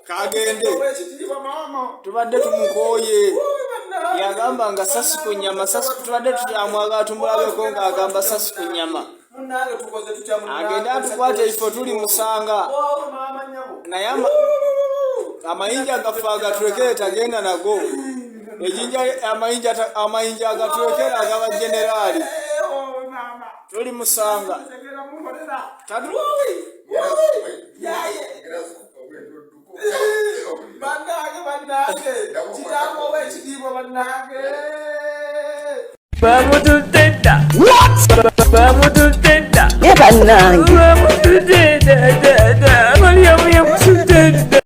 Kagende, tubadde tumukooye. Yagamba nga sasi ku nyama, sasi. Tubadde tukyamwagala tumulabeko ng'agamba sasi ku nyama. Agende atukwate ifo tuli musanga, naye amayinja gaffe agatulekere, tagenda nago. Ejinja, amayinja, amayinja agatulekere agaba generaali. Tuli musanga. Tatu. Bannange, bannange, kitange oba ekitiibwa, bannange. Bamututenda. Bamututenda. Ye bannange. Bamututenda. Mariamu yamututenda.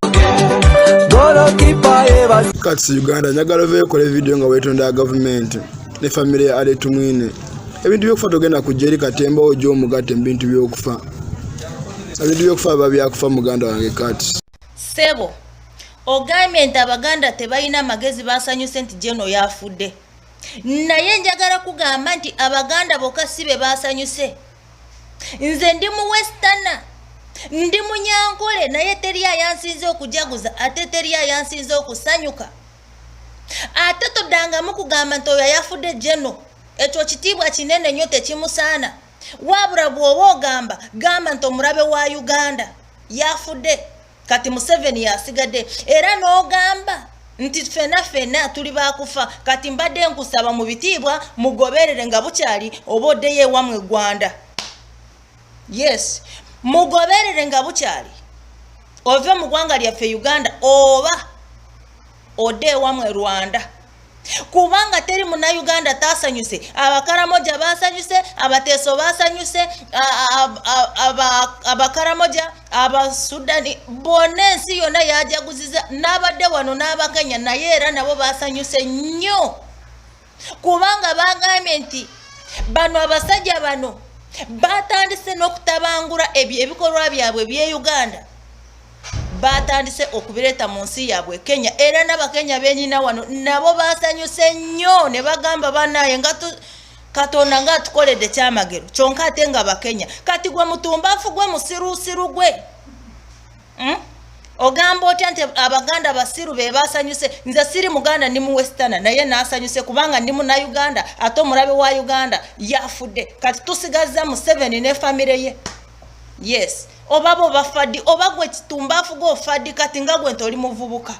Kats Uganda, njagala oveeyo okole vidiyo nga weetonda gavumenti ne famire ya Ale Tumwine. Ebintu by'okufa togenda kujja eri katemba ojja omugatte mu bintu by'okufa. Ebintu by'okufa biba byakufa, muganda wange Kats. Ssebo, ogambye nti Abaganda tebalina magezi, basanyuse nti General yafudde, naye njagala kugamba nti Abaganda bokka si be basanyuse. Nze ndi mu westerner, ndi Munyankole, naye teri ayansinze okujaguza, ate teri ayansinze okusanyuka. Ate toddangamu kugamba nti oyo ayafudde General, ekyo kitiibwa kinene nnyo, tekimusaana. Wabula bw'oba ogamba, gamba nti omulabe wa Uganda yafudde, kati Museveni yasigadde, era n'ogamba nti fena fena tuli bakufa. Kati mbadde nkusaba mu bitiibwa, mugoberere nga bukyali oba oddeyo ewamwe eggwanda. Yes, mugoberere nga bukyali, ove mu ggwanga lyaffe Uganda oba odde ewamwe Rwanda, kubanga teri Munnayuganda tasanyuse. Abakaramoja basanyuse, Abateeso basanyuse, Abakaramoja, Abasudani bonna, ensi yonna yajaguziza. N'abadde wano n'Abakenya naye era nabo basanyuse nnyo, kubanga bagambye nti bano abasajja bano batandise n'okutabangula ebikolwa byabwe bye Uganda, batandise okubireeta mu nsi yaabwe Kenya. Era n'Abakenya benyina wano nabo basanyuse nnyo ne bagamba, "Banaye, nga Katonda ngaatukoledde kyamagero." Kyonka ate nga Bakenya. Kati gwe mutumbaafu, gwe musirusiru gwe, Ogamba otya nti Abaganda basiru be basanyuse? Nze siri Muganda, ndi mu westerner, naye nasanyuse kubanga ndi Munauganda, ate omulabe wa Uganda yafudde. Kati tusigazza Museveni ne famire ye. Yes, oba bo bafaddi, oba gwe kitumbaafu gwe ofaddi. Kati nga gwe nti oli muvubuka,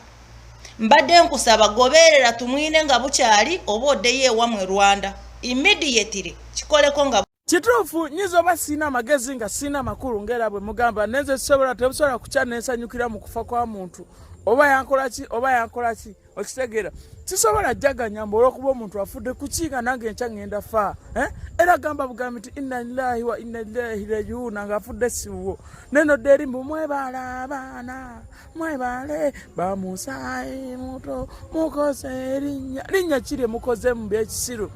mbadde nkusaba, goberera Tumwine nga bukyali oba oddeyo ewamwe Rwanda immediately. Kikoleko nga Kituufu, nyinza oba siina amagezi, nga siina amakulu, ngaera bwe mugamba, nenze sisobola, tebusobola kukya nensanyukira mu kufa kwa muntu, oba yankola ki, oba yankola ki. Okitegeera? Sisobola jaganya mbu olwokuba omuntu afudde kukiinga nange enkya ngenda fa, eh? Era gamba bugambi nti inna lillahi wa inna ilaihi rajiuna, nga afudde siwuwo. Nenodda eri mbu mwebala abaana, mwebale bamusaayi muto, mukoze erinnya. Linnya kiri mukoze mu byekisiru,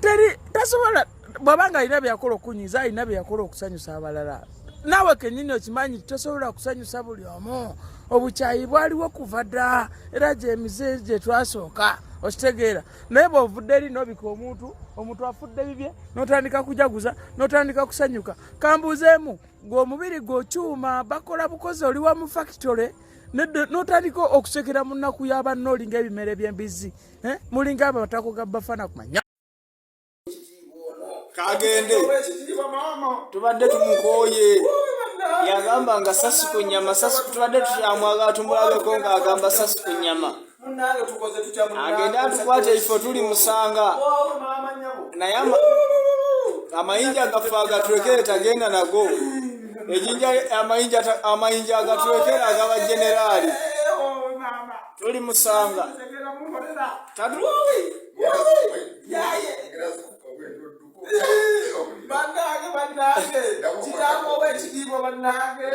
Teri tasobola. Bw'abanga alina byeyakola okunyiza, alina byeyakola okusanyusa abalala. Naawe kenyini okimanyi, tosobola kusanyusa buli omu. Obukyayi bwaliwo kuva dda, era gyemize gye twasooka. Okitegeera? Naye bw'ovudde eri nobika omuntu, omuntu afudde bibye, n'otandika kujaguza, n'otandika kusanyuka, kambuuzeemu, gwe omubiri gwe okyuma bakola bukozi, oli wa mu factory, n'otandika okusekera mu nnaku y'abanna, olinga ebimere by'embizi, eh? Mulinga abatako ga bafana kumanya. Kagende, tubadde tumukooye. Yagamba nga sasi ku nyama, sasi. Tubadde tukyamwagala tumulabeko ng'agamba sasi ku nyama. Agende atukwate ifo tuli musanga, naye amayinja gaffe agatulekere, tagenda nago. Ejinja, amayinja, amayinja agatulekere agaba generaali. Tuli musanga. Tatu. Bannange, bannange, kitange oba ekitiibwa, bannange.